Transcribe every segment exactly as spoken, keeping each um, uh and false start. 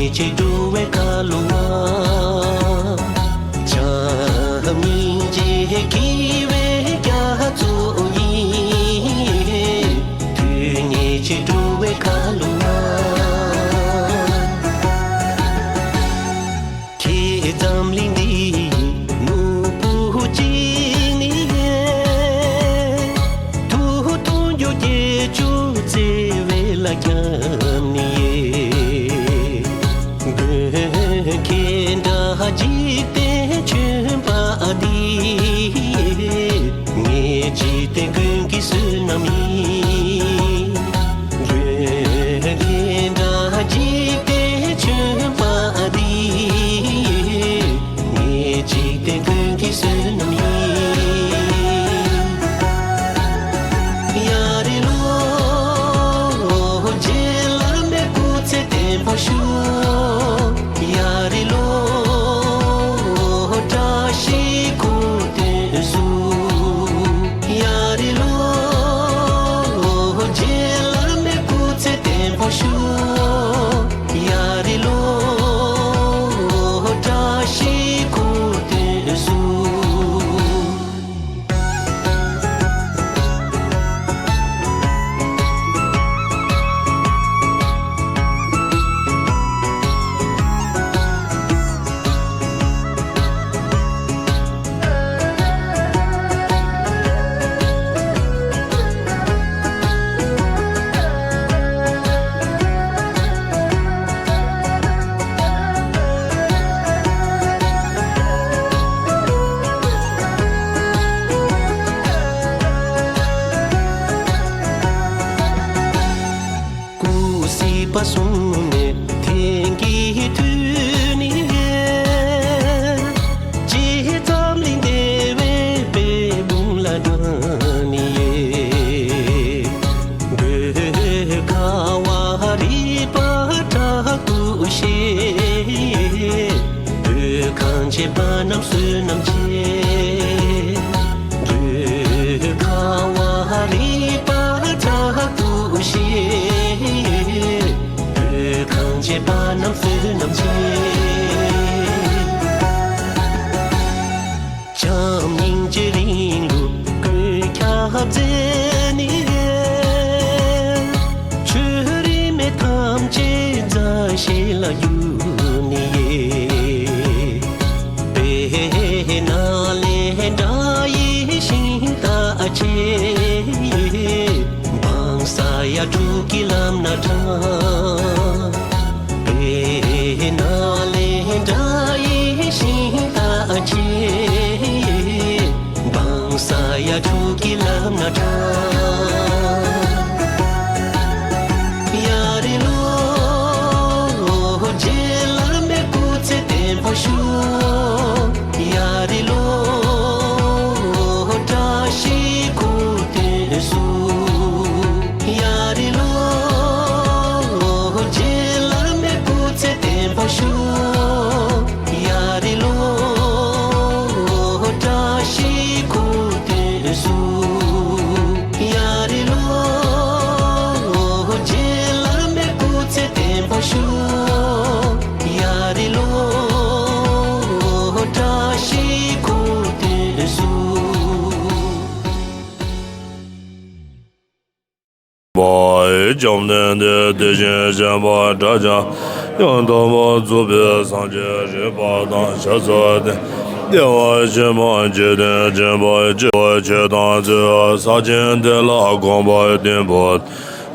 ཉེ་ཆར་འགྲོ་བའི་ཁ་ལོ་བ། བྱམས་སྙིང་རྗེ་སྐྱེ་བའི་རྒྱ་མཚོ་ཡིན། དུས་ཉེ་ཆར་འགྲོ་བའི་ཁ་ལོ་བ། ཁྱེད་འཛམ་གླིང་འདིའི་ནོར་བུ་གཅིག་ནི། ཐུགས་མཐོང་རྒྱུ་སྐྱེས་བཅུག་བརྩེ་བའི་ལ་ཁྱབ་ནི་ཡེ། མགོན་ཁྱེད་འདྲ་འཇིག་རྟེན་ཆོས་པ་འདི། ངའི་འཇིག་རྟེན་ཀུན་གྱི་བསོད་ནམས་ཡིན། མགོན་ཁྱེད་འདྲ་འཇིག་རྟེན་ཆོས་པ་འདི། ངའི་འཇིག་རྟེན་ཀུན་གྱི་བསོད་ནམས་ཡིན། ཡ་རེ་ལོ། རྗེ་བླ་མའི་སྐུ་ཚེ་བརྟན་པར་ཤོག། ཡ་རེ་ལོ། བཀྲ་ཤིས་འཁོར་དུ་བསུ། ཡ་རེ་ལོ། རྗེ་བླ་མའི་སྐུ་ཚེ་བརྟན་པར་ཤོག། ཡ་རེ་ལོ། བཀྲ་ཤིས་འཁོར་དུ་བསུ། སྐུ་སྲིད་པ་གསུམ་ནས་དེང་གི་དུས་ནས། ཇི་ཙམ་ལས་འདས་པའི་དཔལ་སྤུངས་ལ་ང་ནི་ཡོད། བོད་ཁ་བ་རི་པ་བྲག་ཏུ་གཤེགས། བོད་གངས་ཅན་པ་རྣམས་བསོད་ནམས་ཆེ། བོད་ཁ་བ་རི་པ་བྲག་ཏུ་གཤེགས། བོད་གངས་ཅན་པ་རྣམས་བསོད་ནམས་ཆེ། བྱམས་སྙིང་རྗེ་རིང་ལུགས་ཀུན་ཁྱབ་མཛད་ནས། ཆོས་རིས་མེད་ཐམས་ཅད་མཛའ་བཤེས་ལ་བསྒྱུར་ནས། དཔེར་ན་ལས་འབྲས་ཡེ་ཤེས་རྟ་ཆེ། བང་ས་ཡ་དྲུག་གི་ལམ་སྣ་དྲངས། དཔེར་ན་ལས་འབྲས་ཡེ་ཤེས་རྟ་ཆེ། བང་ས་ཡ་དྲུག་གི་ལམ་སྣ་དྲངས། ཡ་རེ་ལོ། རྗེ་བླ་མའི་སྐུ་ཚེ་བརྟན་པར་ཤོག། ཡ་རེ་ལོ། བཀྲ་ཤིས་འཁོར་དུ་བསུ། ཡ་རེ་ལོ། རྗེ་བླ་མའི་སྐུ་ཚེ་བརྟན་པར་ཤོག། ཡ་རེ་ལོ། བཀྲ་ཤིས་འཁོར་དུ་བསུ། ཡ་རེ་ལོ། རྗེ་བླ་མའི་སྐུ་ཚེ་བརྟན་པར་ཤོག། ཡ་རེ་ལོ། བཀྲ་ཤིས་འཁོར་དུ་བསུ། པ། བཅོམ་ལྡན་འདས་དེ་བཞིན་གཤེགས་པ་དགྲ་བཅོམ་ཡང་དག་པར་རྫོགས་པའི་སངས་རྒྱས་རིག་པ་དང་ཞབས་སུ་ལྡན་བདེ་བར་གཤེགས་པ་འཇིག་རྟེན་སྤྱི་བོར་སྤྱི་དང་རྩེ་ས་ཆེན་དེ་ལ་གོམ་པ་བདུན་པོ།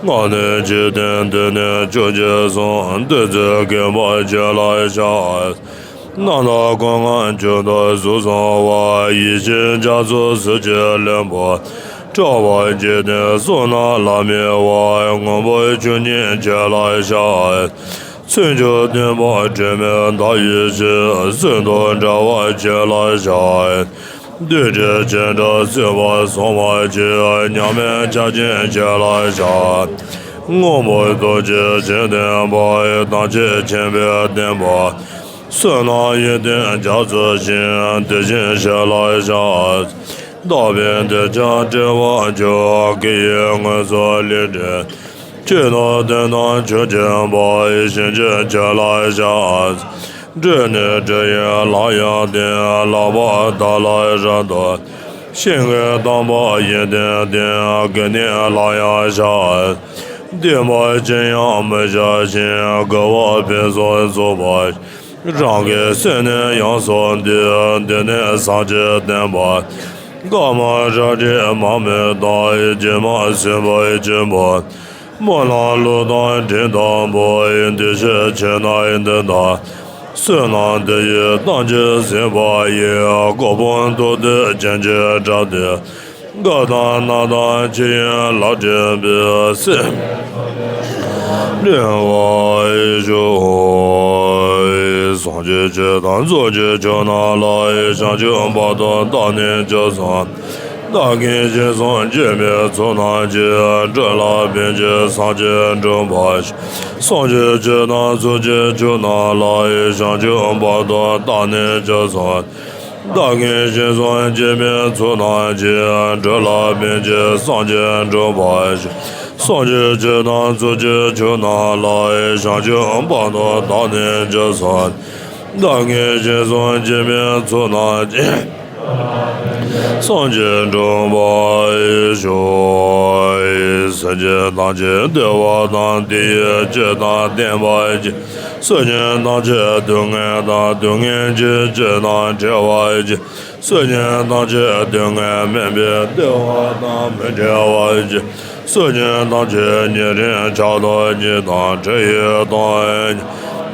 སྔ་ནས་འཇིག་རྟེན་དུ་ནི་བཅུ་གཅིག་གསུངས། བདུད་རྩི་བཀོད་པ་ཁྱེད་ལ་ཕྱག། རྣམ་དག་སྐུ་ལྔ་མཆོག་ཏུ་གཟུགས་བཟུང་བ། ཡེ་ཤེས་རྒྱ་མཚོ་གཟི་བརྗིད་ལྷུན་པོ། སྤྲོ་བ་འཇིག་རྟེན་གསུམ་རྣམས་ལ་མེ་བ། སྔོན་པོ་ཆོས་ཉིད་ཁྱེད་ལ་ཕྱག། ཚེས་བཅུ་བདུན་པ་དྲི་མེད་ཟླ་བའི་ཕྱེད། གསོན་དུ་འགྲོ་བ་ཁྱེད་ལ་ཕྱག། འདུས་བྱས་བྱེ་བྲག་སྲིད་པ་བཟུང་བར་བྱེད། མཉམ་མེད་ཆར་ཆེན་ཁྱེད་ལ་ཕྱག། སྔོན་པོ་ཐུགས་རྗེ་ཆེ་ལྡན་པ། ཐམས་ཅད་མཁྱེན་པའི་བསྟན་པ། བསོད་ནམས་ཡོན་ཏན་རྒྱ་མཚོ་ཆེ། དེ་བཞིན་གཤེགས་ལ་ཕྱག། བདག་པོའི་གདུལ་བྱ་བསྒྲལ་བར་མཆོག། སྐུ་ཡི་དངོས་སུ་ལས་སྒྲིབ། ཆོས་རྣམས་དོན་དམ་ཆོས་ཅན་པ། ཡེ་ཤེས་ཀྱི་ཆོས་ལ་ཕྱག་འཚལ། སྒྲོལ་ནས་སྒྲོལ་བའི་ལྷ་ཡང་བསྟེན། ལག་པ་དག་ལ་རབ་ཏུ་ཞིང་གི་དམ་པ་ཡོན་ཏན་ལྡན། གུར་ནས་ལྷ་ཡང་ཕྱག་འཚལ། བསྟན་པ་ཅི་ཡང་མི་བྱ་ཞིང་། དགེ་བ་ཕུན་སུམ་ཚོགས་པ། རང་གི་སེམས་ནི་ཡོངས་སུ་འདུལ། འདི་ནི་སངས་རྒྱས་བསྟན་པ། བཀའ་མ་རབ་སྒྲས་མ་སྨྲས་དང་། རྗེས་མ་སུན་པའི་ཆུན་པོ། སྨོན་ལམ་གླུ་དང་འགྲན་ཟླ་པོ། འདི་ཕྱིར་ཆོས་རྣམས་འདི་དག་བསོད་ནམས་འདི་ཡིས་ཐམས་ཅད་གཟིགས་པ་ཡི། གོ་འཕང་མཐོ་དུས་ཅན་གྱི་སྒྲ་དེ། བཀའ་དང་སྣང་དང་ཆོས་དབྱིངས་ལ་འདྲེན་པའི་སེམས་ལེན་པར་ཤོག། སངས་རྒྱས་ཆོས་དང་ཚོགས་ཀྱི་མཆོག་རྣམས་ལ། བྱང་ཆུབ་བར་དུ་བདག་ནི་སྐྱབས་སུ། བདག་གིས་སྦྱིན་སོགས་བགྱིས་པའི་ཚོགས་རྣམས་ཀྱིས། འགྲོ་ལ་ཕན་ཕྱིར་སངས་རྒྱས་འགྲུབ་པར་ཤོག། སངས་རྒྱས་ཆོས་དང་ཚོགས་ཀྱི་མཆོག་རྣམས་ལ། བྱང་ཆུབ་བར་དུ་བདག་ནི་སྐྱབས་སུ། བདག་གིས་སྦྱིན་སོགས་བགྱིས་པའི་ཚོགས་རྣམས་ཀྱིས། འགྲོ་ལ་ཕན་ཕྱིར་སངས་རྒྱས་འགྲུབ་པར་ཤོག། སངས་རྒྱས་ཆོས་དང་ཚོགས་ཀྱི་མཆོག་རྣམས་ལ། བྱང་ཆུབ་བར་དུ་བདག་ནི་སྐྱབས་སུ། བདག་གིས་སྦྱིན་སོགས་བགྱིས་པའི་ཚོགས་རྣམས་ཀྱིས། སངས་རྒྱས་འགྲུབ་པར་ཤོག། སེམས་ཅན་ཐམས་ཅད་བདེ་བ་དང་བདེ་བའི་སྤྱོད་དང་ལྡན་པར་གྱུར། སེམས་ཅན་ཐམས་ཅད་སྡུག་བསྔལ་དང་སྡུག་བསྔལ་གྱི་སྤྱོད་དང་བྲལ་བར་གྱུར། སེམས་ཅན་ཐམས་ཅད་སྡུག་བསྔལ་མེད་པའི་བདེ་བ་དང་མི་འབྲལ་བར་གྱུར། སེམས་ཅན་ཐམས་ཅད་ཉེ་རིང་ཆགས་སྡང་གཉིས་དང་བྲལ་བའི་དོན་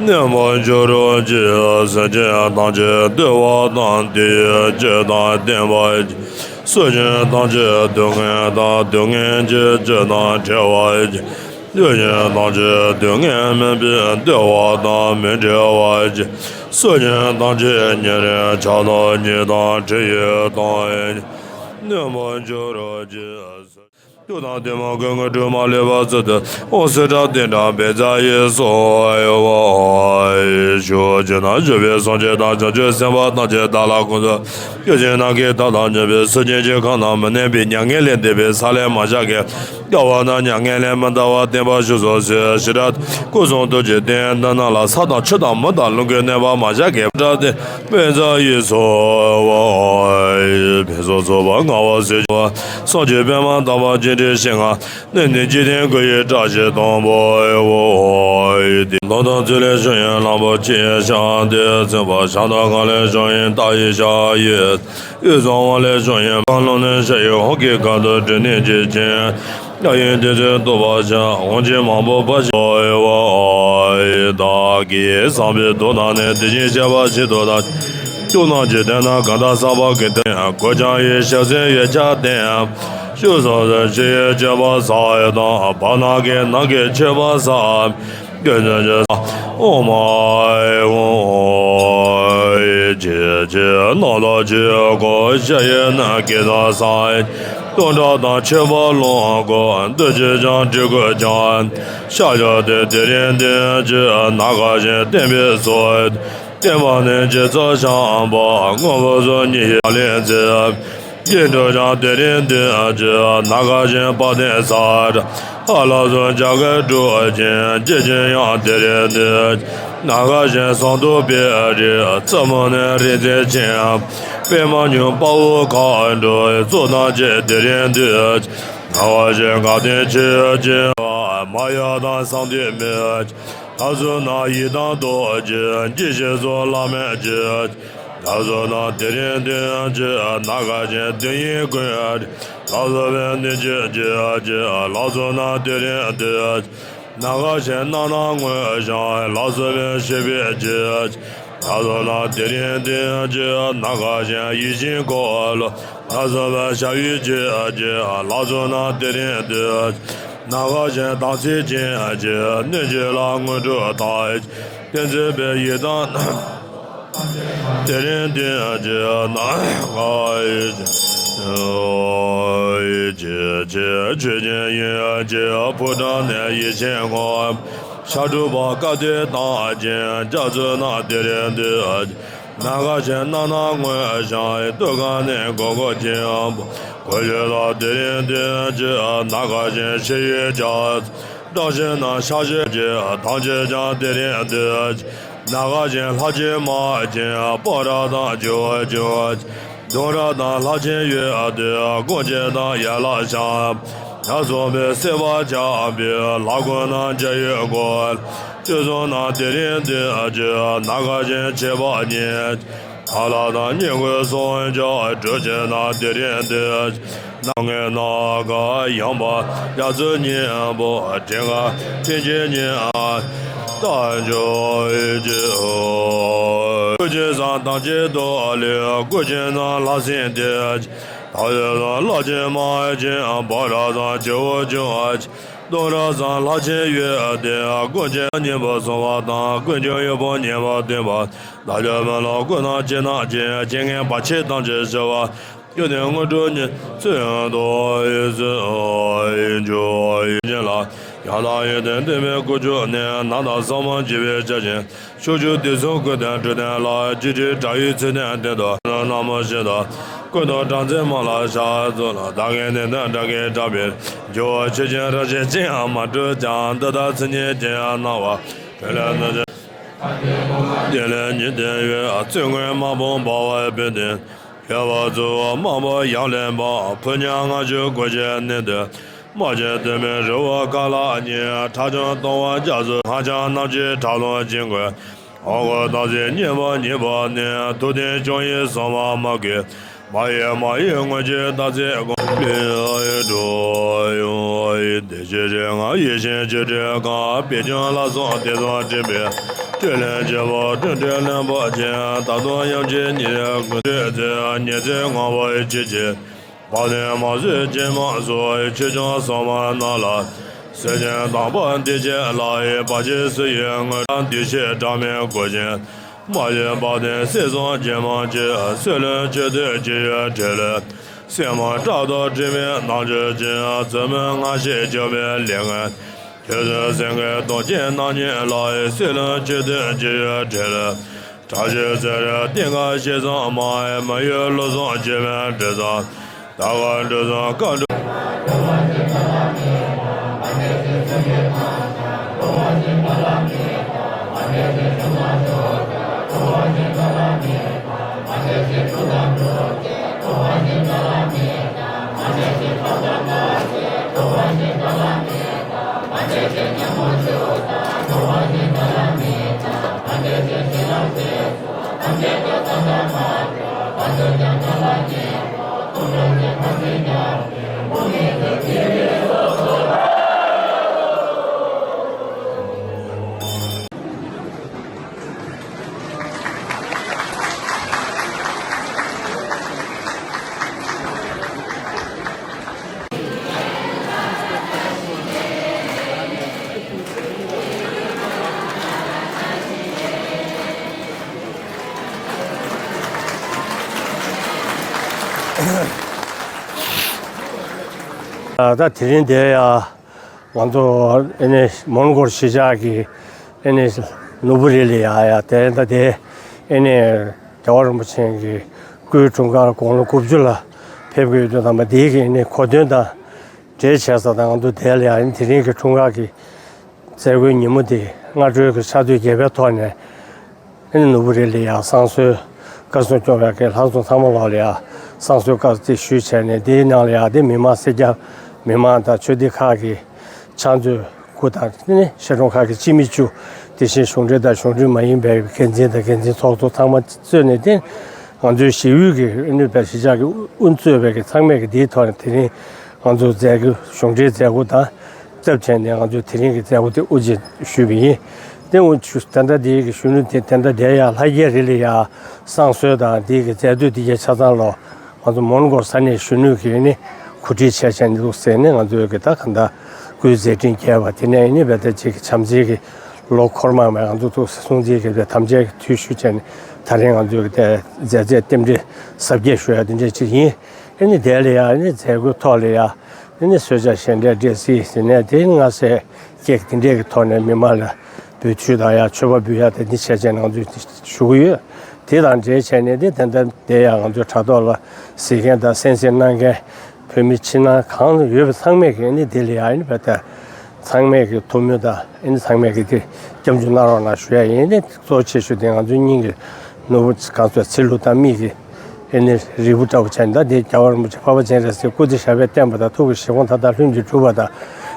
ཉམས་པར་འགྱུར་རོ་ཅིག། སེམས་ཅན་ཐམས་ཅད་བདེ་བ་དང་བདེ་བའི་སྤྱོད་དང་ལྡན་པར་གྱུར། སེམས་ཅན་ཐམས་ཅད་སྡུག་བསྔལ་དང་སྡུག་བསྔལ་གྱི་སྤྱོད་དང་བྲལ་བར་གྱུར། སེམས་ཅན་ཐམས་ཅད་སྡུག་བསྔལ་མེད་པའི་བདེ་བ་དང་མི་འབྲལ་བར་གྱུར། སེམས་ཅན་ཐམས་ཅད་ཉེ་རིང་ཆགས་སྡང་གཉིས་དང་བྲལ་བའི་དོན་ཉམས་པར་འགྱུར་རོ་ཅིག། སྐྱོབ་དང་བདེ་མོ་ཀུན་དངོས་གྲུབ་མ་ལུས་པ་སྩོལ་དུ་འོང་། སུ་དག་དེ་འདྲ་འབད་བྱ་ཡི་གསོལ་བ་ཞུ། ཇི་ན་བཞུགས་པའི་སངས་རྒྱས་དང་བྱང་ཆུབ་སེམས་དཔའ་ཐམས་ཅད་བདག་ལ་དགོངས་སུ། སྐྱབས་ཀྱི་ནམ་མཁའི་མཐའ་དང་མཉམ་པའི་གསེར་སྐྱེམས་ཀྱི་ཁམས་དང་མི་མནན་པའི་མྱ་ངན་ལས་འདས་པའི་ས་ལས་མ་བྱ་བརྒལ། བསྐལ་པ་དང་མྱ་ངན་ལས་མི་འདའ་བར་བརྟན་པར་བཞུགས་སུ་གསོལ། ཞེས་སྐུ་གསུང་ཐུགས་ཀྱི་རྟེན་འདི་རྣམས་ལ་ས་དང་ཆུ་དང་མེ་དང་རླུང་གིས་མནན་པ་མ་བྱ་བརྒལ། སྒྲ་དེ་འབད་བྱ་ཡི་གསོལ་བ། ཕུན་སུམ་ཚོགས་པ་མངའ་བ་སྲས་བཅས་པ། སངས་རྒྱས་པདྨ་དམ་པ་སྤྱན་རས་གཟིགས་ལྔ། ནི་ནི་འཇིག་རྟེན་ཀུན་གྱི་བཀྲ་ཤིས་དང་པོ་ཡོད། ལམ་དང་ཚུལ་ལས་བྱུང་བའི་གླང་པོ་ཆེའི་ཞབས་དེ་ཚིམ་པ། ཞབས་དང་སྒང་ལས་བྱུང་བའི་རྟ་ཡི་ཞབས་གཡས། དབུས་གཙང་བ་ལས་བྱུང་བའི་རྐང་ལུང་ནས་ཤར་བའི་ཧོར་གྱི་ཁ་དོག་དྲི་ནས་འཇིགས་ཆེན། ཡ་ཡི་དེ་ཚོའི་གཏུབ་པ་ཅན་འོང་ཆེན་མང་པོ་ཕར་ཞིག་ཡོད། བདག་གིས་བསམ་པའི་དོན་དག་ནི་དེ་བཞིན་གཤེགས་པ་ཆེས་མཐོ་དང་། སྐྱོབ་དང་འཇིག་རྟེན་ན་གང་དག་བསགས་པ་ཀུན་ཏུ་གོ་ཆང་ཡི་ཞལ་ཟས་ཡོད་ཆ་ལྡན། ཤུགས་སོགས་སུ་ཕྱི་ཡི་སྤྱོད་པ་བསགས་དང་། བར་ན་གི་ནང་གི་མཆོད་པ་བསགས། ཀུན་ཏུ་ཅི་ཨོཾ་ཨཱཿཧཱུྃ་ཇི་ཇི་ནང་ལ་ཇི་གོ་ཤ་ཡི་ནི་ཀི་ཏ་ས་སྟོང་ཕྲག་དང་མཆོད་པ་ལོངས་སྐུ་འདི་ཇི་ཅང་དྲི་གོས་ཀྱང་ཤ་ཡོད་དེ། དེ་རིང་འདི་ཇི་ནམ་མཁའ་བཞིན་བརྟན་པའི་ཚུལ། བརྟན་པ་ནི་ཇི་ཙམ་བཤམས་པ་སྔོན་པོ་སོགས་ཉིད་ཡི་ལེན་ཚེ། སྐྱེ་འགྲོ་ཀྱང་དེ་རིང་འདི་ཇི་ནམ་མཁའ་བཞིན་དཔལ་ལྡན་ས། ཨ་ལ་སོགས་བྱ་རྒོད་སྤྲུལ་ཅིང་། སྐྱེ་ཅན་ཡང་དེ་རིང་འདི་ནམ་མཁའ་བཞིན་ཟངས་མདོག་དཔལ། རི་རྩེ་མོ་ནི་རིག་འཛིན་ཆེན་པདྨ་འབྱུང་དཔའ་བོ་མཁའ་འགྲོ་གཙོ་རྣམས་ཀྱིས། དེ་རིང་འདི་ནམ་མཁའ་བཞིན་དགའ་སྟོན་མཆོད་ཅིང་། མ་ཡ་དང་གསང་འདུས་མི་ལྷ་ཚོགས་རྣམས་ཡི་དམ་རྡོ་རྗེ་འཇིགས་བྱེད་སོགས་བླ་མེད་ཀྱི། ལྷ་ཚོགས་རྣམས་དེ་རིང་འདི་ཇི་ནམ་མཁའ་བཞིན་དོན་ཡོད་ཀུན། ལྷ་ཚོགས་པའི་གནོད་བྱེད་ཀྱི་ལྷ་ཚོགས་རྣམས་དེ་རིང་འདི་ནམ་མཁའ་བཞིན་རྣམ་སྣང་མངོན་ཞིང་། ལྷ་ཚོགས་པའི་ཞི་བའི་ཀྱི་ལྷ་ཚོགས་རྣམས་དེ་རིང་འདི་ཇི་ནམ་མཁའ་བཞིན་ཡིད་བཞིན་འཁོར་ལོ། ལྷ་ཚོགས་པའི་ཞབས་གཡས་ཀྱི་ལྷ་ཚོགས་རྣམས་དེ་རིང་འདི་ནམ་མཁའ་བཞིན་དམ་ཚིག་ཅན་གྱི་གནོད་བྱེད་ལ་དངོས་གྲུབ་དང་། བསྟན་འཛིན་པའི་ཡི་དམ་དེ་རིང་འདི་ཇི་ནམ་མཁའ་བཞིན་ཇི་ཆེ་ཆོས་ཀྱི་དབྱིངས་ཀྱི་ཕོ་བྲང་ནས་ཡེ་ཤེས་ངོ་། ཕྱག་དྲུག་པ་བཀའ་སྡེ་དང་ཅན་རྒྱ་མཚོ་རྣམས་དེ་རིང་འདི་ནམ་མཁའ་བཞིན་རྣམ་སྣང་མངོན་ཞིང་། སྟོད་ཁ་ནས་གོ་གོ་ཆེན་པོ་གོ་ཆེན་ལ་དེ་རིང་འདི་ཇི་ནམ་མཁའ་བཞིན་ཞི་བའི་རྒྱ། བཀྲ་ཤིས་ན་ཤ་ཤེད་ཀྱི་ཐམས་ཅད་ཀྱང་དེ་རིང་འདུད། ནཱ་ག་ཅན་ལྷ་ཆེན་དམག་ཆེན་པོ་ར་དང་ཇོ་བོ་ཇོ་བོ། གདུང་ར་དང་ལྷ་ཆེན་ཡོད་དུ་ཀུན་མཁྱེན་དང་ཡན་ལག་ཤམ། ཡ་སོགས་པའི་སྲིད་པ་ཆགས་པའི་ལྷ་ཀུན་ནང་འཇའ་ཡོད་སྐུ། ཆོས་སྲུང་ན་དེ་རིང་འདུད་ཅི་ནཱ་ག་ཅན་ཆེ་བ་ཉིད། ཐ་ལ་དང་སྙིང་ཁུའི་སྲུང་སྐྱོབ་གྲུ་ཆེན་ན་དེ་རིང་འདུད། ནང་ངེས་ནང་ག་ཡངས་པ་རྒྱ་མཚོ་སྙིང་པོ་དྲན་ག་དྲིན་ཆེན་ཉིད་ཨ་རྟ་མཆོག་ཡིད་ཀྱི་ཀུན་མཁྱེན་བཟང་དང་བཅས་རྡོ་ལས་ཀུན་མཁྱེན་ནང་ལྷ་སྲིན་སྡེ། ཐ་ཡོད་དང་ལྷ་ཆེན་དམག་ཆེན་བོ་ར་དང་ཇོ་བོ་ཇོ་བོ། གདུང་ར་ཚང་ལྷ་ཆེན་ཡོད་དེ་ཀུན་མཁྱེན་སྙིང་པོ་སྲུང་བ་དང་ཀུན་མཁྱེན་ཡོད་པོ་ཉེ་བར་བསྟེན་པ། བདག་ཅག་མི་ལ་ཀུན་ན་ཅི་སྣང་ཅི་སྐྱེ་ངན་བར་ཆད་ཐམས་ཅད་ཞི་བ། ཡོན་ཏན་དངོས་གྲུབ་ཉིད་ཚུལ་དུ་ཡིད་ཚུལ་ཡིད་འཇུག་ཡིད་བཞིན་ལ། ཡང་དག་ཡོན་ཏན་བསྟན་པའི་སྐུ་མཆོག་ནི། ནམ་དང་ས་མང་བརྗིད་པའི་ཆར་ཆེན། ཕྱོགས་བཅུ་དུས་གསུམ་ཀུན་ལྡན་འགྲོ་དོན་ལ། རྒྱུ་འབྲས་དགྲ་ཡི་ཚུལ་ལྡན་སྟེང་དུ། ན་མོ་ཞེས་དང་། ཀུན་ཏུ་སྦྲང་རྩི་མ་ལ་ཤ་ཚོགས་ལ། བདག་གིས་ནན་ཏན་དགྲ་བགེགས་བསྐྲད་པའི། རྒྱལ་བ་ཆོས་ཀྱི་རབ་ཞལ་ཅི་ཡང་མ་གྲུབ་ཀྱང་། འདི་ལྟར་ཚུལ་གཉིས་ཅི་ཡང་སྣང་བ། འཕྲིན་ལས་རྣམ་བཞི། དེ་ལས་ཉིན་མཚན་ཡོད། བཙུན་མོའི་དམག་དཔུང་འབར་བའི་དཔལ་ལྡན། ཁྱད་པར་གཙོ་བོ་དམག་དཔོན་ཡབ་བློན་པ། ཕོ་ཉ་ལྔ་བཅུ་དགུ་བཅུའི་གནས་འདིར། དམག་ཆེན་དུ་མའི་རི་བོ་ཀ་ལ་ཉིད། ཁྲག་འཇམ་གཏོར་མ་རྒྱ་མཚོ། སྔགས་འཆང་རྣམས་ཀྱི་ཁྲག་རླུང་འབྱིན་དགོས། འོག་སྒོ་དམ་སྲི་གཉན་པོ་གཉིས་པོ་ནི། མཐུ་ལྡན་སྐྱོང་བའི་སྲུང་མ་དམག་གི། མ་ཡི་མ་ཡི་དངོས་ཀྱི་བདག་ཚེ་དགོངས། ལུས་ཡི་འགྲོ་ཡོང་ཡི་བདེ་ཆེན་རིགས་ལྔ་ཡེ་ཤེས་ཆོས་སྤྲིན་གང་། པད་སྐྱོང་ལ་སོགས་དེ་ཚོགས་འདྲེན་པའི། སྤྲིན་ལས་སྐྱེས་པ་སྤྲིན་བྲལ་རློན་པ་ཅན། ད་དུང་ཡང་ཅིན་ཉིད་ཀུན་ཏུ་ཚེ་ཉི་ཚེ་ངོ་བོ་ཡི་ཆོས་ཀྱི། བ་དན་མ་བཟོད་ཅན་མ་བཟོད་ཆོས་སྐྱོང་སོགས་མ་རྣམས་ལ། སེམས་ཅན་དམ་པ་འདི་ཕྱིར་ལ་ཡི་བར་ཆད་སུ་ཡི་དངོས་གྲངས་འདུས་བྱས་སྒྲ་མེད་སྐུ་ཅན། མ་ཡི་བ་དན་སྲིད་གསུམ་རྗེ་མང་གི། སྲིད་ལུང་མཆོད་བསྟོད་ཅི་ཡོད་འབྲི་ལས། སྲིད་མ་བཀྲག་མདོག་དྲི་མེད་རྣམ་འབྱོར་ཅན། བཙུན་མོའི་མངའ་ཞབས་སྐྱོབ་པའི་ལས་མགོན། ཆོས་སྲུང་སེང་གེ་གདོང་ཅན་རྣམ་གཉིས་ལ། སྲིད་ལུང་མཆོད་བསྟོད་ཅི་ཡོད་འབྲི་ལས། བཀྲ་ཤིས་ཚེ་རིང་རྟེན་ཁ་ཞེ་ཚང་མ། མི་ཡུལ་ལུགས་གསུམ་འཆི་མེད་དྲི་བཟང་། ད་ག་འགྲོ་སོང་བཀའ་འགྲོ། ད་དེ་རིང་འདིར་ཡ་ང་ཚོ་ཨེ་ནི་མོན་གྷོ་གཞིས་ཆགས་ཀྱི་ཨེ་ནི་ནོར་བུ་རི་ལ་ཡ་ཡ་དེ་ད་དེ་ཨེ་ནི་རྒྱལ་བ་རིན་པོ་ཆེ་གི་སྐུའི་འཁྲུངས་སྐར་དགུང་ལོ་དགུ་བཅུ་ལ་ཕེབས་ཀྱི་ཡོད་དུས་ཙམ་པ་དེའི་གི་ཨེ་ནི་གོ་སྟོན་དང་འབྲེལ་བྱས་ས་དང་ང་ཚོ་དེ་ལ་ཡ་ཨེ་ནི་དེ་རིང་གི་འཁྲུངས་སྐར་གྱི་མཛད་སྒོའི་ཉིན་མོ་དེ་སྔ་དྲོའི་གི་ཕྱག་ཚོད་བརྒྱད་པའི་ཐོག་ནས་ཨ་ནི་ནོར་བུ་རི་ལ་ཡ་བསང་གསོལ་བཀའ་སྲུང་སྐྱོང་བའི་གི་ལྷ་སྲུང་ཚང་མ་ལོག་ལ་ཡ་བསང་གསོལ་བཀའ་དེ་ཞུས་བྱས་ནས་དེའི་ནང་ལ་ཡ་དེ་མི་མང་སེར་སྐྱ་མི་མང་དང་ཆོས་སྡེ་ཁག་གི་ཕྱག་མཛོད་དགུ་དང་ཨ་ནི་བཤད་སྒྲུབ་ཁག་གི་སྤྱི་མི་བཅུ་དེ་བཞིན་གཞུང་འབྲེལ་དང་གཞུང་འབྲེལ་མ་ཡིན་པའི་འགན་འཛིན་དང་འགན་འཛིན་ཚོགས་གཙོ་ཚང་མ་གཙོས་ནས་དེ་ང་ཚོའི་གཞིས་ཡུལ་གྱི་ཨ་ནི་བའི་གཞིས་ཆགས་ཀྱི་དབུ་གཙོས་པའི་གི་ཚང་མས་གི་དེའི་ཐོག་ནས་དེ་རིང་ང་ཚོ་མཛད་སྒོ་གཞུང་འབྲེལ་མཛད་སྒོ་དང་། སྟབས་བྱས་ནས་ང་ཚོས་དེ་རིང་གི་མཛད་སྒོ་དེ་དབུ་འབྱེད་ཞུས་པ་ཡིན། དེ་འུ་ཆུ་ད་ལྟ་དེའི་གི་གཞོན་ནུ་དེ་དེ་འདྲ་བསྡད་ཡ་ལྷ་རྒྱལ་རི་ལ་ཡ་བསང་གསོལ་དང་དེའི་གི་མཛད་སྡོད་དེ་གའི་ཆ་ཚང་ལོ་ང་ཚོ་མོན་གྷོ་ས་གནས་གཞོན་ནུ་གི་ནི་གོ་སྒྲིག་བྱས་བྱས་འདུག་ཟེར་ནས་ང་ཚོའི་གི་ད་ག་འདྲ་སྐུའི་མཛད་འཕྲིན་རྒྱས་པ་དེ་ནས་ནི་བས་ད་ཅིག་བྱམས་བརྩེའི་གི་ལོ་འཁོར་མང་བའི་ང་ཚོ་ཐུགས་སྲས་སྲུང་བརྩི་གི་དམ་བཅའ་གི་དུས་ཞུ་བྱས་ནས་ད་རིང་ང་ཚོའི་གི་དེ་མཛད་རྗེས་རྟེན་འབྲེལ་གཟབ་རྒྱས་ཞུ་ཡ་དེ་འདྲ་ཅིག་ཡིན། ཨེ་ནི་དེ་ལ་ཡ་ཨེ་ནི་མཛད་སྒོའི་ཐོག་ལ་ཡ་ཨེ་ནི་གསོལ་ཇ་བཞེས་འབྲས་འབྲས་སིལ་ཟེར་ནས་དེ་སྔ་སེ་ཀེག་དེ་འདྲས་ཀྱི་ཐོག་ནས་མི་མང་ལ་འབུལ་ཚུལ་དང་ཡ་མཆོད་པ་འབུལ་ཡ་དེ་འདི་བྱས་བྱས་ནས་ང་ཚོས་ཞུ་གི་ཡོད། དེ་དང་འབྲེལ་བྱས་ནས་དེ་དེ་འདྲ་དེ་ཡ་ང་ཚོའི་དྲ་ཐོག་ལ་གཟིགས་མཁན་དང་གསན་གཟིགས་གནང་མཁན་བོད་མི་ཕྱི་ནང་གང་ཡོད་པ་ཚང་མས་ཀྱི་ཨེ་ནི་དེ་ལ་ཡ་ཨེ་ནི་བ་ད་ ཚང་མས་ཀྱི་ཐུགས་སྨོན་དང་ཨེ་ནི་ཚང་མས་ཀྱི་དེ་སྐྱབས་འཇུག་གནང་རོགས་གནང་ཞུ་ཡ་ཡིན། ཨེ་ནི་གཙོ་ཆེ་ཤོས་དེ་ང་ཚོའི་སྙིང་གི་ནོར་བུ་གང་ཚོད་ཚེ་ལུས་དང་མིག་གི་ཨེ་ནི་རིལ་བུ་འདྲ་བོ་བྱས་ནས། ད་དེ་རྒྱལ་བ་རིན་པོ་ཆེ་འཕགས་པ་སྤྱན་རས་གཟིགས་སྐུ་ཚེ་ཞབས་པད་བརྟན་པ་དང་ཐུགས་ཀྱི་བཞེད་དགོངས་མཐའ་དག་ལྷུན་གྱིས་གྲུབ་པ་དང་།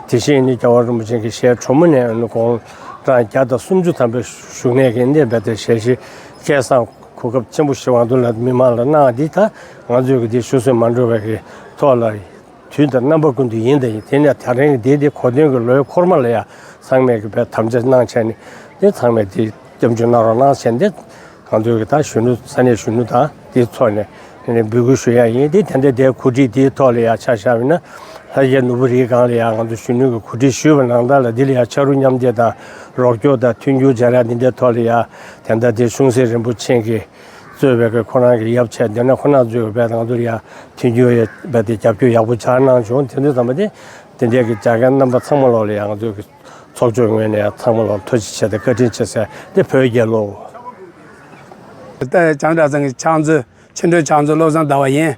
དེ་བཞིན་ཨེ་ནི་རྒྱལ་བ་རིན་པོ་ཆེ་གི་ཞལ་དྲོན་མོ་ནས་ཨེ་ནི་དགུང་གྲངས་བརྒྱ་དང་སུམ་ཅུ་ཐམ་པའི་བཞུགས་གནས་ཀྱི་ཨེ་ནི་རྦད་དེ་ཞལ་བཞེས་སྐལ་བཟང་གོ་སྐབས་ཆེན་པོ་ཞིག་ང་ཚོ་ལ་མི་མང་ལ་གནང་། འདི་ད་ང་ཚོས་ཀྱི་འདི་ཆུད་ཟོས་མ་འགྲོ་བའི་གི་ཐོག་ལ། དུས་དང་རྣམ་པ་ཀུན་ཏུ་ཡིན་དང་ཡིན། དེ་ནས་ད་རིང་འདི་འདི་གོ་སྟོན་གྱི་ལོའི་འཁོར་མ་ལ་ཡ་ཚང་མས་ཀྱི་བས་དམ་བཅའ་གནང་བྱས་ནས། དེ་ཚང་མས་དེ་སྐྱབས་འཇུག་གནང་རོགས་གནང་བྱས་ནས། དེ་ང་ཚོའི་གི་ད་གཞོན་ནུ་ས་གནས་གཞོན་ནུ་དང་དེ་ཚོགས་ནས་ནས་འབོད་སྐུལ་ཞུ་ཡ་ཡིན། དེ་དེ་འདྲ་དེ་གོ་སྒྲིག་དེའི་ཐོག་ལ་ཡ་ཆ་བཞག་པ་ཡིན་ན། ལྷ་རྒྱལ་ནོར་བུ་རིའི་སྒང་ལ་ཡ་ང་ཚོ་གཞོན་ནུ་གི་གོ་སྒྲིག་ཞུས་པ་ནང་ལྟར་ལ། འདི་ལ་ཡ་ཕྱག་རོགས་མཉམ་འདེགས་དང་རོགས་སྐྱོར་དང་མཐུན་འགྱུར་སྦྱར་ཡ་འདི་འདྲའི་ཐོག་ལ་ཡ། དེ་འདྲ་དེ་གཞུང་སྲས་རིན་པོ་ཆེ་གིས་གཙོས་པའི་གི་ཁོ་རང་གི་ཡབ་ཆེ་དེ་ནས་ཁོ་ན་གཙོས་པའི་ང་ཚོར་ཡ་མཐུན་འགྱུར་ཡ་བས་དེ་རྒྱབ་སྐྱོར་ཡག་པོ་སྦྱར་གནང་བྱུང་། དེ་དུས་ཙམ་པ་དེ་དེ་འདྲའི་གི་སྦྱར་མཁན་རྣམ་པ་ཚང་མ་ལོག་ལ་ཡ་ང་ཚོའི་གི་ཚོགས་ཆུང་ངོས་ནས་ཡ་ཚང་མ་ལོག་ཐུགས་རྗེ་ཆེ་དང་བཀའ་དྲིན་ཆེ་ཟེར། དེ་བོད་རྒྱལ་ལོ། ད་བྱང་གྲྭ་ཚང་གི་ཕྱག་མཛོད། ཆེ་མགྲོན་ཕྱག་མཛོད་བློ་བཟང་ཟླ་བ་ཡིན།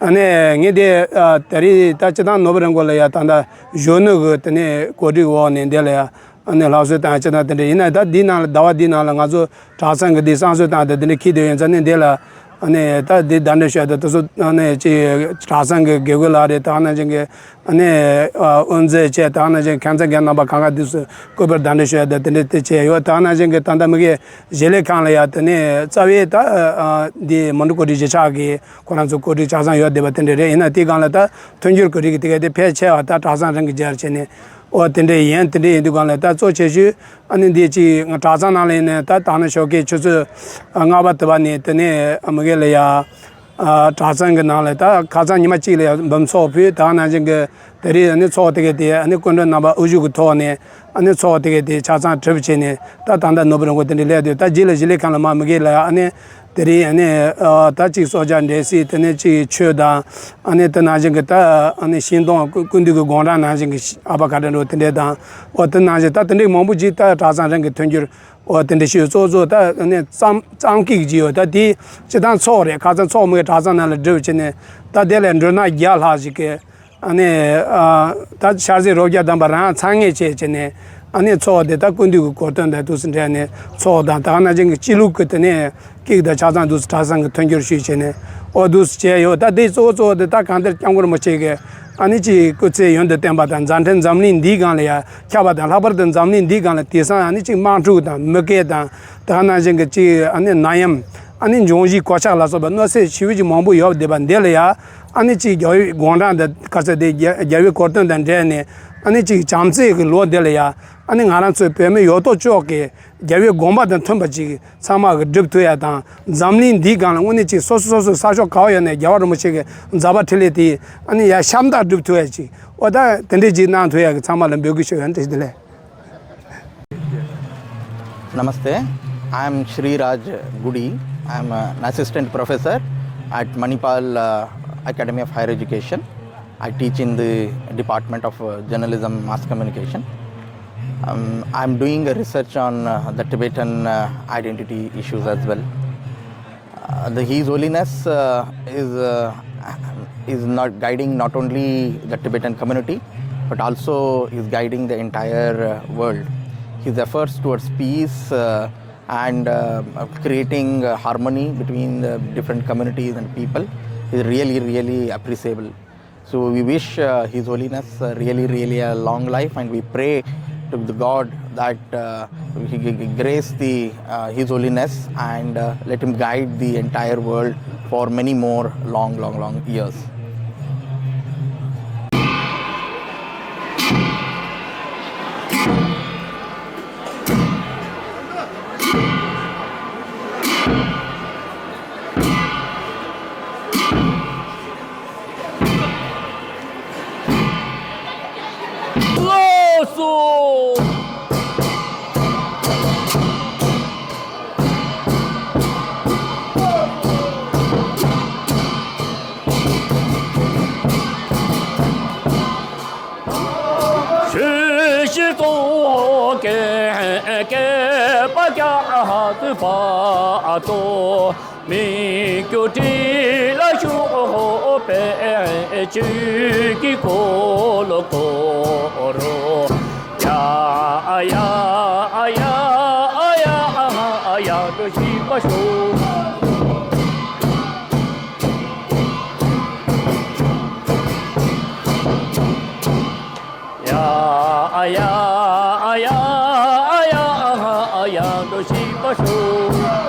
ཨ་ནི་ངས་དེ་ཨ་ད་རེས་ད་སྤྱི་བཏང་ནོར་བུ་རིན་གོང་ལ་ཡ་ད་ལྟ་གཞོན་ནུ་གི་དེ་ནས་གོ་སྒྲིག་འོག་ནས་འདི་ལ་ཡ་ཨ་ནི་ལྷག་བསུ་དང་སྤྱི་བཏང་དེ་འདྲ་ཡིན་ན། ད་འདི་ནང་ལ་ཟླ་བ་འདིའི་ནང་ལ་ང་ཚོ་གྲྭ་ཚང་གི་འདི་བསང་གསོལ་བཏང་དེ་འདི་འདྲ་འཁྱེར་དེ་ཡོད་ཙང་ནི། འདི་ལ་ཨ་ནི་ད་འདི་གདན་འདྲེན་ཞུ་ཡ་དེ་དེ་ཚོ་ཨ་ནི་ཅིག་གྲྭ་ཚང་གི་དགེ་བསྐོས་ལགས་རེད། ད་ནང་བཞིན་གི་ཨ་ནི་ཨ་དབུ་མཛད་བཅས། ད་ནང་བཞིན་ཁྱིམ་ཚང་རྒན་རྣམ་པ་གང་ག་འདི་ཚོ་སྐུ་པར་གདན་འདྲེན་ཞུ་ཡ་དེ་དེ་འདྲ་དེ་བྱས་ཡོད། ད་ནང་བཞིན་གི་ད་ལྟ་མི་གི་གཞིས་ལས་ཁང་ལ་ཡ་དེ་ནས་རྩ་བའི་ད་ཨ་འདི་མི་འགྲོ་གོ་སྒྲིག་གཞིས་ཆགས་ཀྱི་ཁོ་རང་ཚོ་གོ་སྒྲིག་ཆ་ཚང་ཡོད་བསྡད་པ་དེ་འདྲ་རེད། ཡིན་ན་དེའི་སྒང་ལ་ད་མཐུན་འགྱུར་གོ་སྒྲིག་གི་དེ་ག་དེ་ཕལ་ཆེ་བ་ད་གྲྭ་ཚང་རང་གི་སྦྱར་བྱས་ནས། འོ་དེ་འདྲ་ཡིན། དེ་འདྲ་ཡིན་དུས་སྒང་ལ་ད་གཙོ་ཆེ་ཤོས་ཨ་ནི་འདི་ཅིག་ང་གྲྭ་ཚང་ནང་ལ་ཡིན་ནའི་ད་ད་ནི་ཞོགས་ཀའི་ཆུ་ཚོད་ལྔ་པ་དེ་བ་ནས་དེ་ནས་མི་གེ་ལ་ཡ། ཨ་གྲྭ་ཚང་གི་ནང་ལ་ད་ཁ་སང་ཉི་མ་གཅིག་ལ་ཡ་འབུམ་ཚོགས་ཕུལ། ད་ནང་བཞིན་གི་དེ་རིང་ཨ་ནི་ཚོགས་དེ་ག་དེ་ཨ་ནི་སྐུ་མགྲོན་རྣམ་པ་དབུ་བཞུགས་ཀྱི་ཐོག་ནས་ཨ་ནི་ཚོགས་དེ་ག་དེ་ཆ་ཚང་གྲུབ་བྱས་ནས། ད་ད་ལྟ་ནོར་བུ་རིན་གོང་དེ་འདྲ་སླེབས་དུས། ད་རྗེས་ལ་གཞིས་ལས་ཁང་ལ་མ་མི་གེ་ལ་ཡ་ཨ་ནི་དེ་རིང་ཨ་ནི་ཨ་ད་གཅིག་གསོལ་ཇ་འབྲས་སིལ། དེ་ནས་གཅིག་ཆོས་དང་། ཨ་ནི་དེ་ནང་བཞིན་གི་ད་ཨ་ནི་ཤིང་སྡོང་ཀུན་འདུས་ཀྱི་དགུང་གྲངས་ནང་བཞིན་གི་ཨ་ཕ་ག་འདྲ་འགྲོ་དེ་འདྲ་དང་། འོ་དེ་ནང་བཞིན་ད་དེ་འདྲའི་མང་པོ་ཅིག་ད་གྲྭ་ཚང་རང་གི་མཐུན་འགྱུར། འོ་དེ་འདྲ་ཞུས། གཙོ་གཙོ་ད་ཨ་ནི་གཙང་གཙང་སྐད་ཀྱི་ཡོད། ད་དེ་སྤྱི་བཏང་ཚོགས་རེད། ཁ་སང་ཚོགས་མི་གྲྭ་ཚང་ནང་ལ་སྒྲུབ་བྱས་ནས། ད་དེ་ལས་མགྲོན་ཁང་བརྒྱ་ལྷག་ཞིག་གི་ཨ་ནི་ཨ་ད་ཤར་རྩེ་རོ་བརྒྱ་གདམས་པ་རང་མཚན་སྙན་བྱས་བྱས་ནས། ཨ་ནི་ཚོགས་དེ་ད་ཀུན་འདུས་ཀྱི་གོ་སྟོན་དང་དུས་སུ་འབྲེལ་ནས་ཚོགས་དང་། ད་ག་ནང་བཞིན་གྱི་སྤྱི་ལུགས་ཀྱི་དེ་ནས་ཀིག་དང་ཆ་ཚང་དུས་སུ་གྲྭ་ཚང་གི་མཐུན་འགྱུར་ཞུས་བྱས་ནས། འོ་དུས་སུ་བྱས་ཡོད། ད་དེ་གཙོ་བོ་གཙོ་བོ་དེ་ད་གང་ལྟར་སྐྱབས་མགོན་རིན་པོ་ཆེ་གི་ཨ་ནི་ཅིག་སྐུ་ཚེ་ཡུན་དུ་བརྟན་པ་དང་། མཛད་འཕྲིན་འཛམ་གླིང་འདིའི་སྒང་ལ་ཡ་ཁྱབ་པ་དང་། ལྷག་པར་དུ་འཛམ་གླིང་འདིའི་སྒང་ལ་དེང་སང་ཨ་ནི་ཅིག་དམག་འཁྲུག་དང་མུ་གེ་དང་། ད་ག་ནང་བཞིན་གྱི་ཅིག་ཨ་ནི་ནད་ཡམས། ཨ་ནི་འབྱུང་བཞིའི་གོད་ཆག་ལ་སོགས་པ་གནོད་འཚེ་ཞེ་པོ་ཅིག་མང་པོ་ཡོད་བསྡད་པ་འདི་ལ་ཡ། ཨ་ནི་ཅིག་རྒྱལ་བའི་དགུང་གྲངས་དང་ག་ཚོད་དེ་རྒྱལ་རྒྱལ་བའི་གོ་སྟོན་དང་འབྲེལ་ནས། ཨ་ནི་ཅིག་བྱམས་བརྩེ་གི་ལོ་འདི་ལ་ཡ། ཨ་ནི་ང་རང་ཚོའི་བོད་མི་ཡོད་དོ་ཅོག་གི་རྒྱལ་བའི་དགོངས་པ་དང་མཐུན་པ་ཅིག་ཚང་མ་གི་སྒྲུབ་ཐུབ་ཡ་དང་། འཛམ་གླིང་འདིའི་སྒང་ལ་དངོས་གནས་ཅིག་སོ་སོ་སོ་སོའི་ས་ཕྱོགས་ག་བ་ཡོད་ནས་རྒྱལ་བ་རིན་པོ་ཆེ་གི་མཛད་པ་འཕྲིན་ལས་དེ་ཨ་ནི་ཡ་ཤམ་ཐབས་སྒྲུབ་ཐུབ་ཡ་ཅིག་འོ་ད་དེ་འདྲའི་ཅིག་གནང་ཐུབ་ཡ་གི་ཚང་མ་ལ་འབོད་སྐུལ་ཞུ་ཡ། བཀྲ་ཤིས་བདེ་ལེགས། Namaste. I am Shri Raj Gudi. I am an assistant professor at Manipal uh, Academy of Higher Education. I teach in the Department of uh, Journalism Mass Communication. Um, I am doing a research on uh, the Tibetan uh, identity issues as well. Uh, the, His Holiness uh, is uh, is not guiding not only the Tibetan community, but also is guiding the entire uh, world. His efforts towards peace uh, and uh, creating uh, harmony between the different communities and people is really, really appreciable. So we wish uh, His Holiness uh, really, really a long life, and we pray to the God that uh, He g- g- grace the uh, His Holiness and uh, let him guide the entire world for many more long, long, long years. ཡ་ཨ་ཡ་ཨ་ཡ་ཨ་ཧ་ཨ་ཡ་འགྲོ་ཤི་པ་ཤོ། ཡ་ཨ་ཡ་ཨ་ཡ་ཨ་ཡ་ཨ་ཧ་ཨ་ཡ་འགྲོ་ཤི་པ་ཤོ།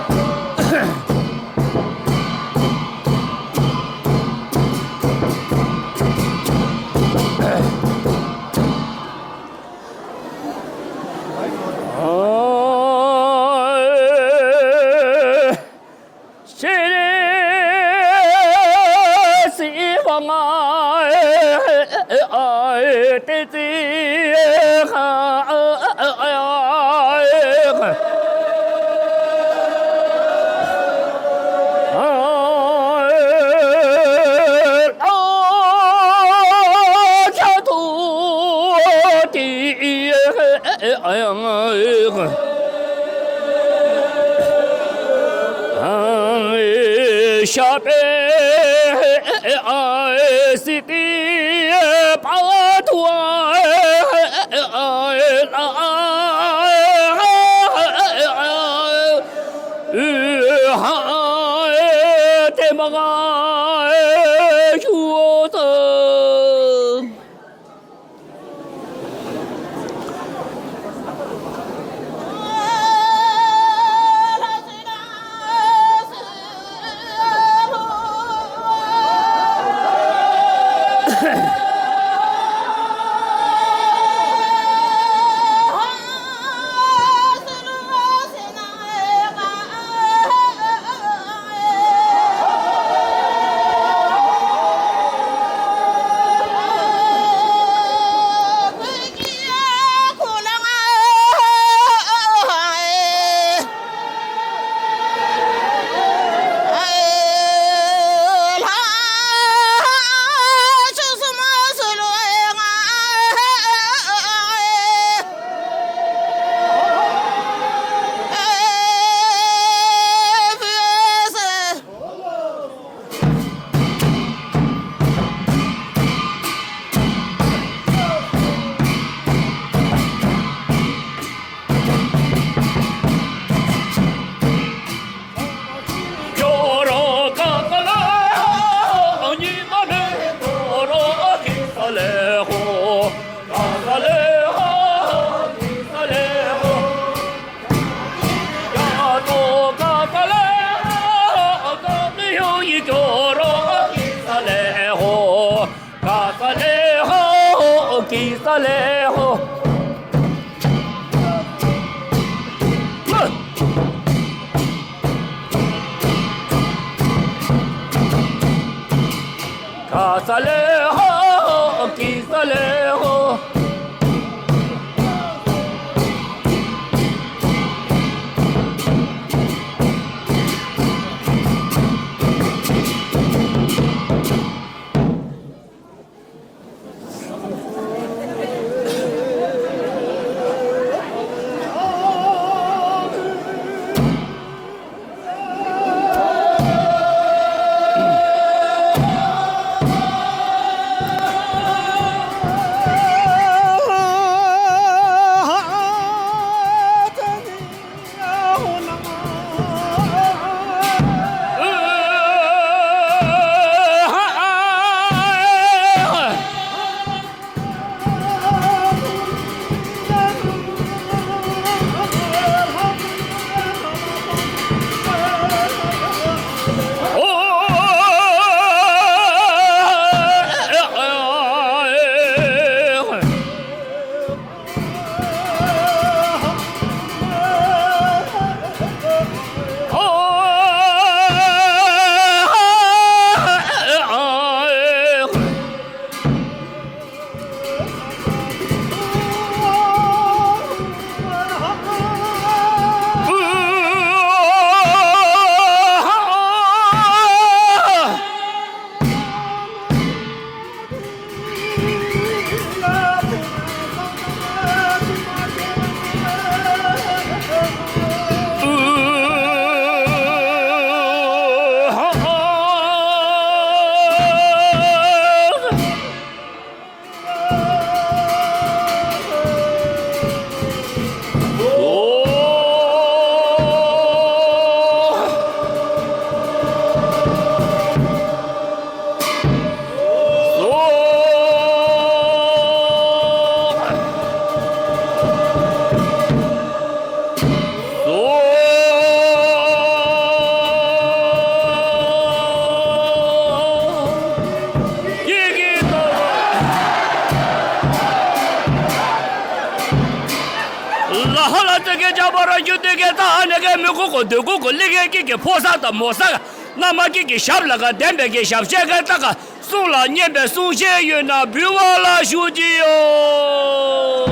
ཀྱེ་ཇ་པ་ར་ཞུ་དུས་ཀྱེ་ད་ཨ་ནེ་ཀའི་མི་ཁུ་ཁུ་དུ་ཁུ་ཁུ་ལི་ཀའི་ཀི་ཀྱི་ཕོ་ས་དང་མོ་ས་ག་ན་མ་ཀི་ཀྱི་ཞབས་ལ་ག་ལྡན་པའི་ཀྱི་ཞབས་ཤེས་ཀའི་ད་ག་གསུང་ལ་སྙན་པའི་གསུང་བཤད་ཡོད་ན་འབུལ་བ་ལ་ཞུ་གི་ཡོད།